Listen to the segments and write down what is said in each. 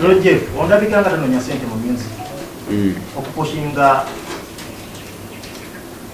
Roger, ondabika nga tanonya sente mu music. Okupushinga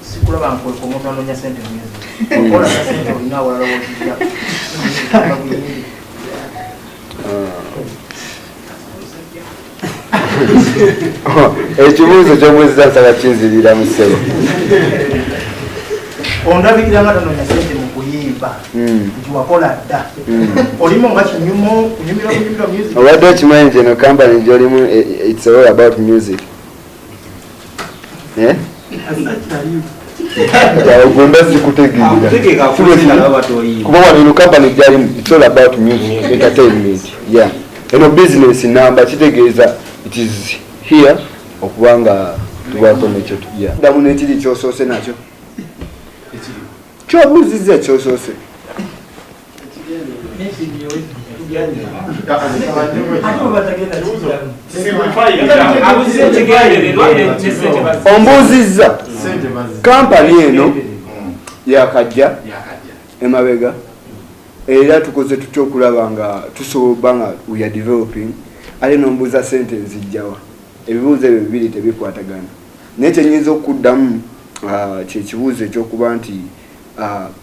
sikulaba nkweka omuntu anonya sente mu music. Okola na sente olina awalala wozijja. Ekibuuzo kyomwezza nsaba kinzirira mu ssebo. Ondabikira nga tanonya sente mu kuyimba. Nti wakola dda. Olimu nga kinyumo, kunyumira kunyumira music. Obadde okimanyi nti eno company gyolimu it's all about music. Eh? Ogomba sikutegeera. Kuba wano eno company gyalimu it's all about music entertainment. Yeah. Eno business namba kitegeeza it is here okubanga tubaako nekyo. Yeah. Ddamu n'ekiri kyosoose nakyo. Kyobuuzizza kyosoose. Ombuuzizza kampani eno yakajja emabega era tukoze tutya okulaba nga tusobola obba nga we are developing, ate nombuuza sente nzijjawa. Ebibuuzo ebyo bibiri tebikwatagana, naye kyenyinza okuddamu kyekibuuzo ekyokuba nti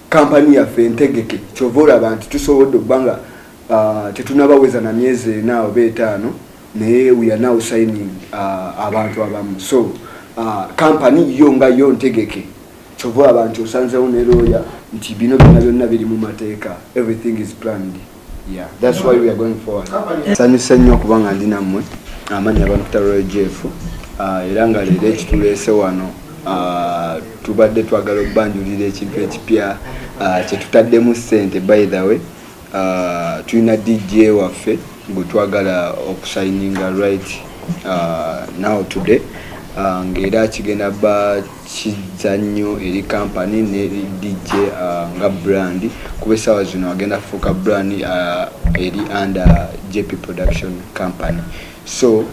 kampani yaffe entegeke, kyova olaba nti tusobodde okuba nga tetunabaweza na myezi 4 oba 5, naye we are now signing abantu abamu. So kampani yo nga yo ntegeke, kyova olaba nti osanzewo ne lawyer nti bino byonna byonna biri mu mateeka, everything is planned. Yeah, that's why we are going forward. Sanyuse nnyo okuba nga ndi nammwe. Amannya abantu Roy Jeff, era nga leero ekituleese wano tubadde twagala okubanjulira ekintu ekipya kyetutaddemu ssente. By the way, tulina DJ waffe gwe twagala okusayininga right now today, ng'era kigenda ba kizza nnyo eri kampani n'eri DJ nga brand, kuba essaawa zino agenda kufuuka brand eri under JP Production Company. So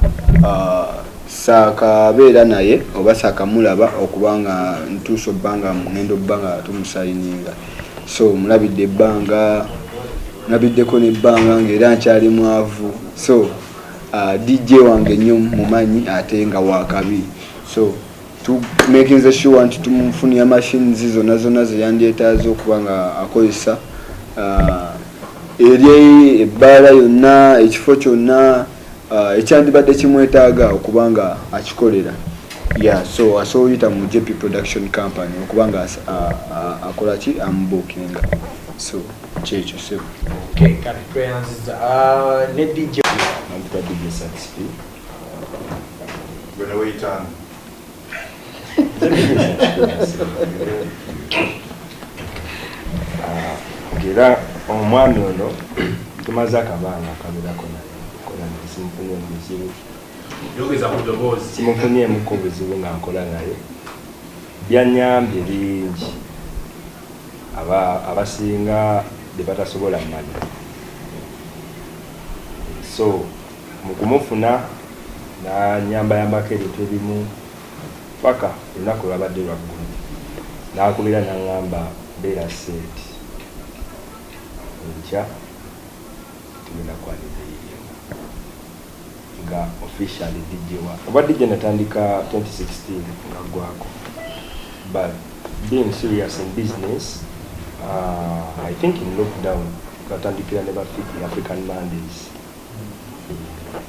saakabeera naye oba saakamulaba okuba nga ntuusa obba nga ngenda obba nga tumusayininga. So mulabidde ebbanga, mulabiddeko n'ebbanga ng'era nkyali mwavu. So DJ wange nnyo mumanyi ate nga wakabi, so tumakinze sure nti tumufunira machines zonna zonna zeyandyetaaze okuba nga akozesa eri ebbaala yonna, ekifo kyonna ekyandibadde kimwetaaga okuba nga akikolera. Yeah, so asobola oyita mu JP Production Company okuba nga akola ki, amubuukinga. So kyekyo sebo. Okay, kati tweyanziza ne DJ. Nampita DJ Saxpi. Gwe weyitanga. Era omwami ono tumaze akabanga akaberako naye nkola naye, simufunye buzibu. Yogeza ku ddoboozi. Simufunyeemuko buzibu nga nkola naye, byanyambye bingi abasinga bye batasobola mmanya. So mu kumufuna nanyambayambako ebintu ebimu paka olunaku lwabadde lwaggulu nakubira naŋŋamba, "Beera set, enkya tugenda kwaniriza eno nga officially DJ wa." Oba DJ natandika 2016 nga gwako, but being serious in business, I think in lockdown twatandikira ne bafiki African Mondays.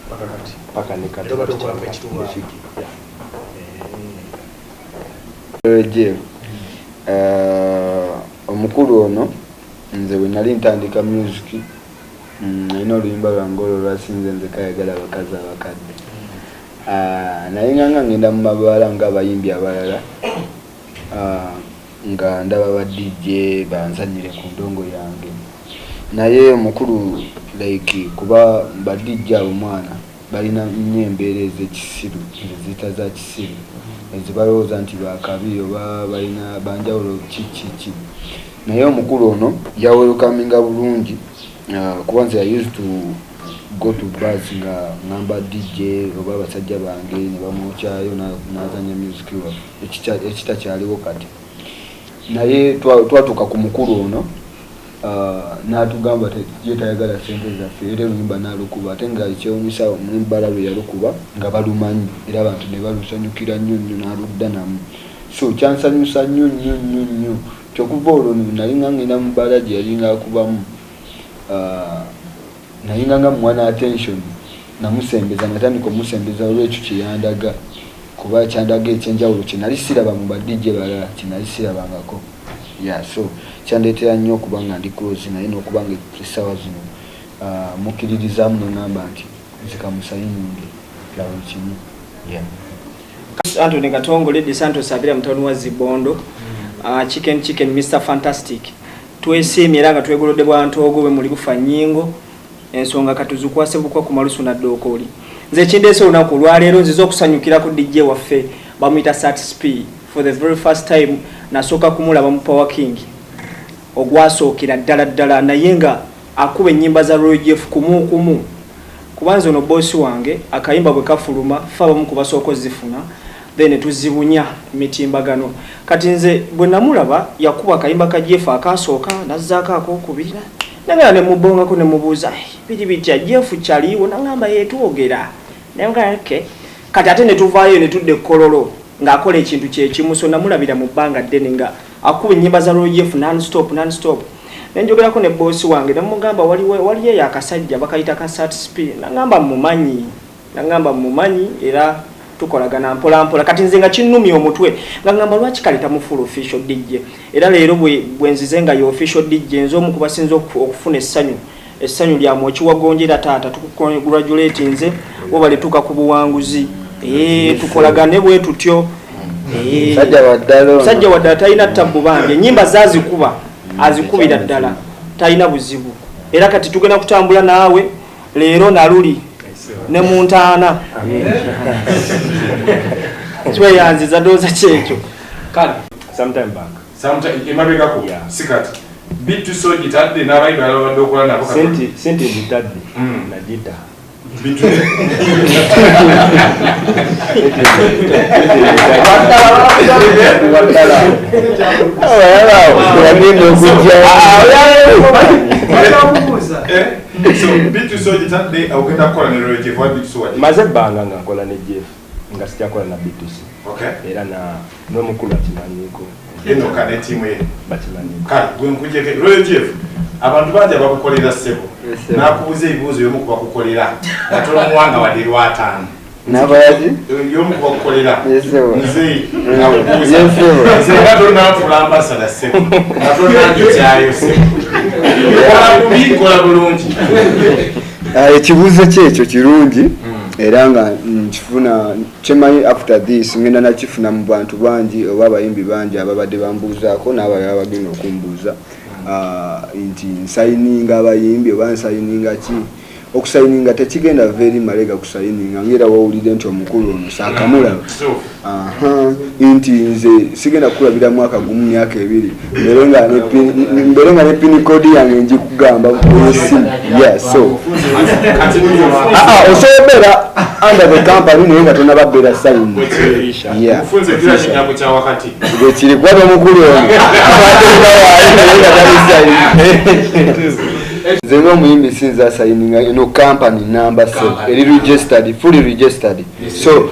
Paka kati. Paka ne kati. Era obadde okola mu ekituwa. Ne Fiki, yeah. Jeff, omukulu ono nze bwe nali ntandika music, alina oluyimba lwange olwo lwasinze nze kayagala abakazi abakadde. Naye nga ngenda mu mabaala ng'abayimbi abalala, nga ndaba ba DJ banzanyire ku ndongo yange, naye omukulu like kuba ba DJ abo mwana balina nnyo embeera ez'ekisiru, eziyita za kisiru, ezibalowooza nti bakabi oba balina banjawulo ki ki ki. Naye omukulu ono yawelcominga bulungi, kuba nze I used to go to bars nga ngamba DJ oba abasajja bange ne bamwokyayo n'azanya music waffe, ekitakyaliwo kati. Naye twatuuka ku mukulu ono. N'atugamba ye tayagala sente zaffe, era oluyimba n'alukuba, ate nga ekyewunyisa omulimbala lwe yalukuba nga balumanyi, era abantu ne balusanyukira nnyo nnyo, n'aludda namu. So kyansanyusa nnyo nnyo nnyo nnyo. Kyokuva olwo nalinga ngenda mu bbaala gye yalinga akubamu, nalinga nga muwa attention, namusembeza, natandika omusembeza olwekyo kyeyandaga, kuba kyandaga ekyenjawulo kyenali siraba mu ba DJ balala, kyenali sirabangako. Yeah, so kyandeetera nnyo okuba nga ndi close naye, n'okuba nga essaawa zino mukkiririzaamu, neŋŋamba nti nze kamusayininge ya buli kimu. Yeah. Anthony Katongole de Santos abira mutabani wa Zibondo, Chicken Chicken, Mr Fantastic. Twesiimye era nga twegolodde bwa ntoogo bwe muli bufa nnyingo ensonga katuzikwase bukwa ku malusu na ddookooli. Nze ekindeese olunaku olwaleero, nzize okusanyukira ku DJ waffe bamuyita Sat Sp. For the very first time nasooka kumulaba mu Power King ogwasookera ddala ddala, naye nga akuba ennyimba za Roy Jeff kumu kumu, kubanza ono boosi wange akayimba bwe kafuluma, fe abamu ku basooka ozifuna, then ne tuzibunya mitimbagano. Kati nze bwe namulaba yakuba akayimba ka Jeff akasooka, nazzaako akokubiri, nagala ne mubongako ne mubuuza, "Eh, biri bitya? Jeff kyaliwo?" Nagamba yetwogera. Naye okay. Kati ate ne tuvaayo ne tudda ekkololo ng'akola ekintu kyekimu. So namulabira mu bbanga ddene nga akuba ennyimba za Roy Jeff non-stop, non-stop. Nenjogerako ne boosi wange, nemugamba waliyo eyo akasajja bakayita ka Sat Sp. Nagamba mumanyi, nagamba mumanyi era tukolagana mpola mpola. Kati nze nga kinnumya omutwe, nga ngamba lwaki kale tamufuula official DJ? Era leero bwe nzize nga ye official DJ, nze omu ku basinze okufuna essanyu, essanyu lya mwokiwagonjera. Taata, tukucongratulate, nze webale tuuka ku buwanguzi. Tukolagane bwe tutyo. Musajja waddala ono. Musajja waddala, talina tabbu bambi, ennyimba zaazikuba, azikubira ddala, talina buzibu. Era kati tugenda kutambula naawe leero naluli ne mu ntaana. Tweyanziza, ndowooza kyekyo. Kale. Sometime back. Sometime emabegako? Yeah. Si kati B2C ogitadde n'abayimbi balala babadde okola nabo kati? Sente nzitadde. Nagita. B2. Waddala yagenda okujja. Bakyakubuuza. Eh? So B2C ogitadde, ogenda kukola ne Roy Jeff, wa B2C wagi? Maze ebbanga nga nkola ne Jeff nga sikyakola na B2C. Era na n'omukulu akimanyiiko. Enoka ne ttiimu ye. Bakimanyiiko. Kale gwe nkujjeko Roy Jeff, abantu bangi abakukolera, ssebo. Yes, sir. N'akubuuza ebibuuzo, y'omu ku bakukolera nga tonomuwanga wadde lwataano. N'abayaki? Y'omu ku bakukolera. Yes, sir. Nze nakubuuza. Yes, sir. Nze nga tonanfula ambassador, ssebo, nga tonanjukyayo, ssebo, nkola bubi, nkola bulungi? Ekibuuzo kyekyo kirungi, era nga nkifuna kyemanyi after this ngenda nakifuna mu bantu bangi oba abayimbi bangi ababadde bambuuzaako n'abalala bagenda okumbuuza, nti nsayininga abayimbi oba nsayininga ki? Okusayininga tekigenda very malega kusayininga, ngaera wawulidde nti omukulu ono saakamulaba. Aha, nti nze sigenda kukulabira mwaka gumu, myaka 2, mbeere nga ne pin code yange njikugamba eyesimu. Yeah, so osobola obeera under the company naye nga tonaba beera sign. Yeah. Mufunze kira kinyago kya wakati. Bwekiri, kuba nomukulu ono abatenga waali naye nga tali sign. Nze ngaomuyimbi sinza sayininga eno company number 7 eri registered, fully registered. So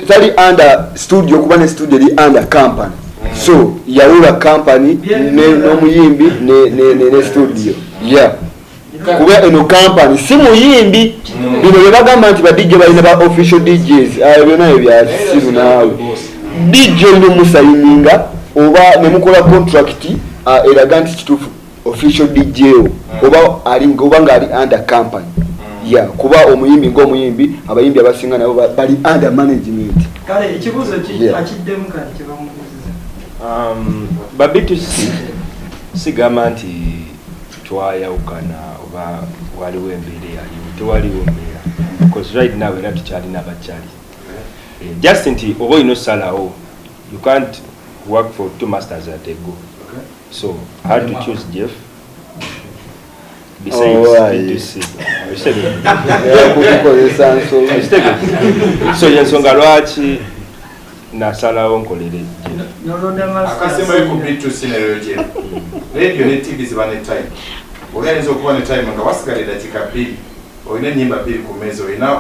tali under studio, kuba ne studio eri under company. So yawula company n'omuyimbi ne studio. Yeah, kuba eno company si muyimbi. Bino bye bagamba nti ba DJ balina ba official DJs, ayo byonna ebyo byasiru. Naawe DJ olina omusayininga oba nemukola contract, eraga nti kituufu official DJ o oba ali oba ngaali under company. Yeah, kuba omuyimbi ngaomuyimbi, abayimbi abasinga nabo bali under management. Kale ekibuuzo Yeah. akiddemu kati kyebamubuuziza. Ba B2C sigamba nti twayawukana oba waliwo embeera eyaliwo, tewaliwo mbeera, because right now era tukyalina abakyali. Just nti oba olina osalawo, you can't work for two masters at a go. So I had to choose Jeff besides Oh, why? B2C. Okitegedde? Kukukozesa nsobi. Okitegedde? So yensonga lwaki nasalawo nkolere Jeff. Akasembayo ku B2C ne Royal Jeff. Radio ne TV ziba ne time. Oli ayinza okuba ne time nga wasigala eddakiika 2, olina ennyimba 2 ku mmeeza, olina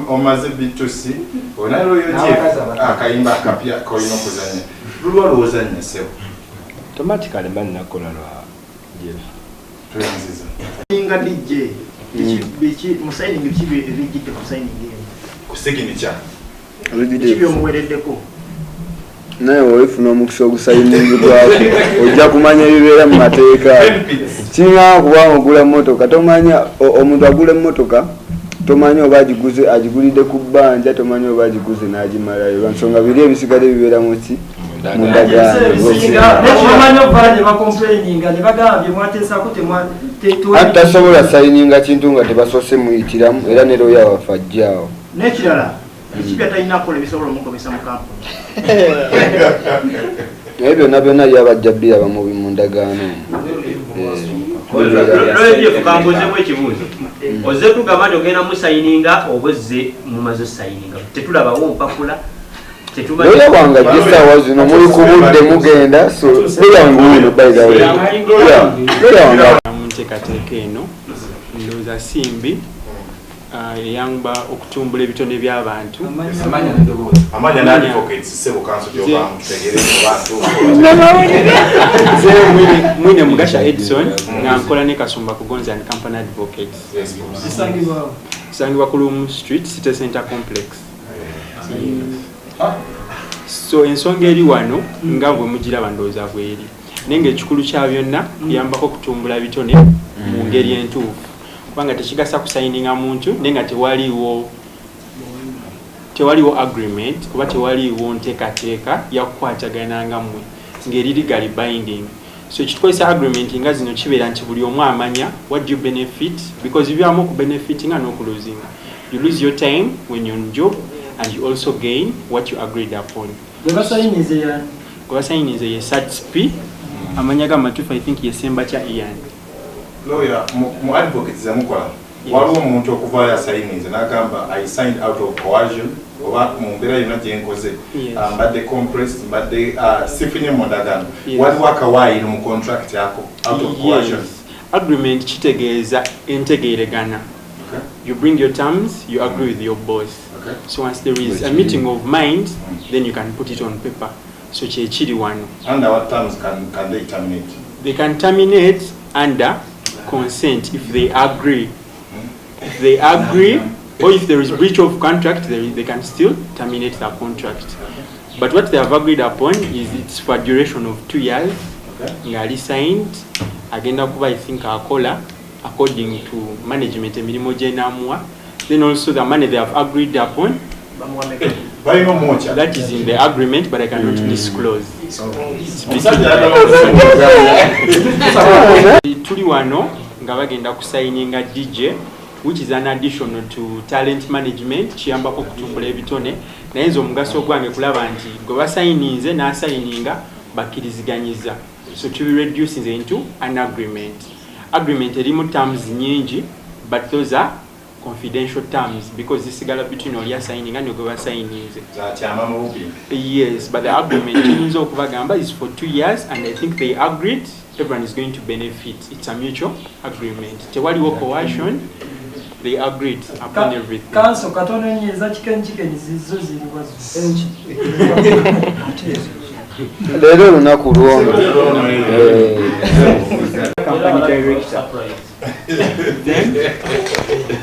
omaze B2C, olina Royal Jeff, akayimba akapya k'olina okuzannya. Lulwa lw'ozannya, ssebo? Automatically mba ninakola lwa Jeff. Tweyanziza. Nga DJ, biki mu signing, biki ebijjidde ku signing eno? Ku signature. Biki byomuwereddeko? Naye olifuna omukisa ogusayiningibwako, ojja kumanya ebibeera mu mateeka. Kiringa kubanga ogula motoka, tomanya omuntu agula emmotoka, tomanya oba agiguze agigulidde ku bbanja, tomanya oba agiguze n'agimalayo, lwansonga biri ebisigadde bibeera muki? Mu ndagaano. Omanyi okuvala ne bacomplaininga ne bagamba bye mwateesako. Anti tasobola sayininga kintu nga tebasoose muyitiramu, era ne looya waffe ajjaawo. N'ekirala, biki byatalina kukola ebisobola omugobesa mu kampuni? Naye byonna byonna byabajja biraba mu ndagaano. Lwebyefu, kambuuzemu ekibuuzo. Ozze tugamba nti ogenda musayininga oba ozze mumaze osayininga? Tetulabawo mpapula. Looya wange ajja essaawa zino, muli ku budde mugenda, so looya wange wuno, by the way. Yeah, looya wange. Mu nteekateeka eno ndowooza simbi eyamba okutumbula ebitone by'abantu. Amanya ne advocates, ssebo, kanso gy'obaamu tutegere abantu. Nze Mwine Mugasha Edson, nga nkola ne Kasumba Kugonza and Company Advocates. Yes, boss. Isangibwawo? Sangibwa ku Lumu Street, City Center Complex. So ensonga eri wano nga bwe mugiraba ndowooza bweri, naye ngaekikulu kya byonna kuyambako okutumbula bitone mu ngeri entuufu, kubanga tekigasa kusayininga muntu naye nga tewaliwo agreement oba tewaliwo nteekateeka yakukwatagana nga mmwe ng'eri legally binding. So ekitukozesa agreement nga zino kibeera nti buli omu amanya what do you benefit, because bibyamu okubenefitinga n'okuluzinga. You lose your time when you're on job and you also gain what you agreed upon. Gwe basayinize yani? Gwe basayinize ye Satsp, amanya g'amatuufu I think ye Sembakya Ian. Lawyer, mu advocates zemukola, waliwo omuntu okuvaayo asayinize n'agamba, "I signed out of coercion," oba mu mbeera yonna gyenkoze, mbadde compressed, mbadde sifunye mu ndagaano? Waliwo akawaayiro mu contract ako, out of coercion? Yes. Agreement kitegeeza entegeeregana. You bring your terms, you agree with your boss. So once there is a meeting of mind, then you can put it on paper. So kyekiri wano. Under what terms can they terminate? They can terminate under consent if they agree. If they agree, or if there is breach of contract, they can still terminate the contract. But what they have agreed upon is it's for a duration of 2 years. Ng'ali signed, agenda kuba I think akola according to management emirimu gyenaamuwa. Then also the money they have agreed upon, Balina omwokya. That is in the agreement, but I cannot disclose. Omusajja ayagala. Tuli wano nga bagenda kusayininga DJ, which is an additional to talent management, kiyambako okutumbula ebitone. Naye nze omugaso gwange kulaba nti gwe basayininze n'asayininga bakkiriziganyiza, so to be reducing into an agreement. Agreement erimu terms nyingi, but those are confidential terms because zisigala between oli asayininga ne gwe basayininze. Zakyama mu bubi. Yes, but the agreement kiyinza okubagamba is for 2 years, and I think they agreed everyone is going to benefit. It's a mutual agreement, tewaliwo coercion, they agreed upon everything. Kanso katono nnyo, eza Chicken Chicken zizo ziriwa zo? Leero olunaku lwono. Company director, then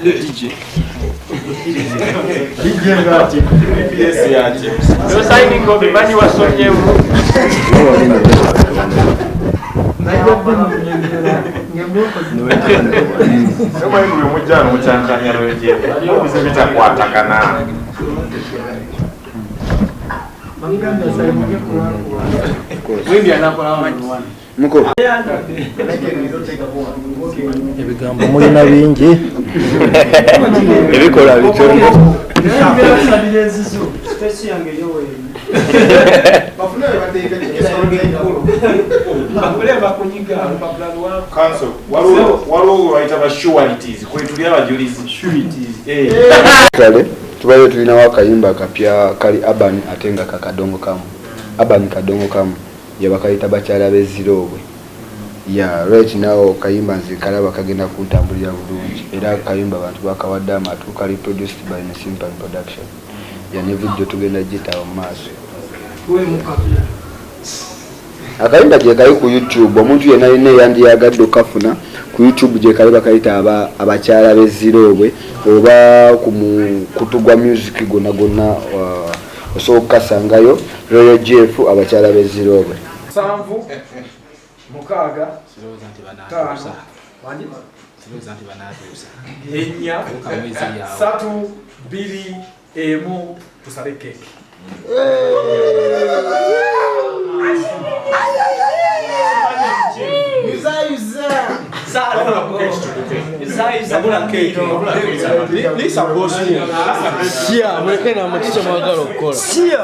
DJ. PS yaki? No signing, obimanyi wasomyemu. Semwali buli mujjano mukyankanya lwejje obuze bitakwatagana. Bamugambye asayininge kulwakuwa. Wimbi anakola wano. Muko. Ebigambo mulina bingi. Ebikola bitono. Kusabira ezizo. Space yange yoweeri. Bafune we bateeka ekisolo enkulu. Bakule bakunyiga olupapula lwa Council, waliwo we bayita ba sureties, kwetuli abajulizi. Sureties. Eh. Kale tubadde tulinawo akayimba akapya kali urban ate nga kakadongo kamu. Urban Kadongo Kamu yabakayita bakyala b'eziroobwe. Yeah, right now kayimba nze kalaba kagenda kuntambulira bulungi, era kayimba abantu bakawadde amatu. Kali produced by Nesimpan Production. Ya, ne video tugenda gitawo mu maaso. Akayimba gye kali ku YouTube, omuntu yenna yenna eyandiyagadde okafuna ku YouTube gye kali, bakayita abakyala b'eziroobwe, oba ku mukutu gwa music gonna gonna, osobola okukasangayo, Royal Jeff, abakyala b'eziroobwe. 7, 6, Sirowooza nti 5, banaatuusa. Wangi? Sirowooza nti banaatuusa. 4, Kamwezi yawe. 3, 2, 1, tusale keeki. Sia, muleke namwe, kiki mwagala okukola? Sia.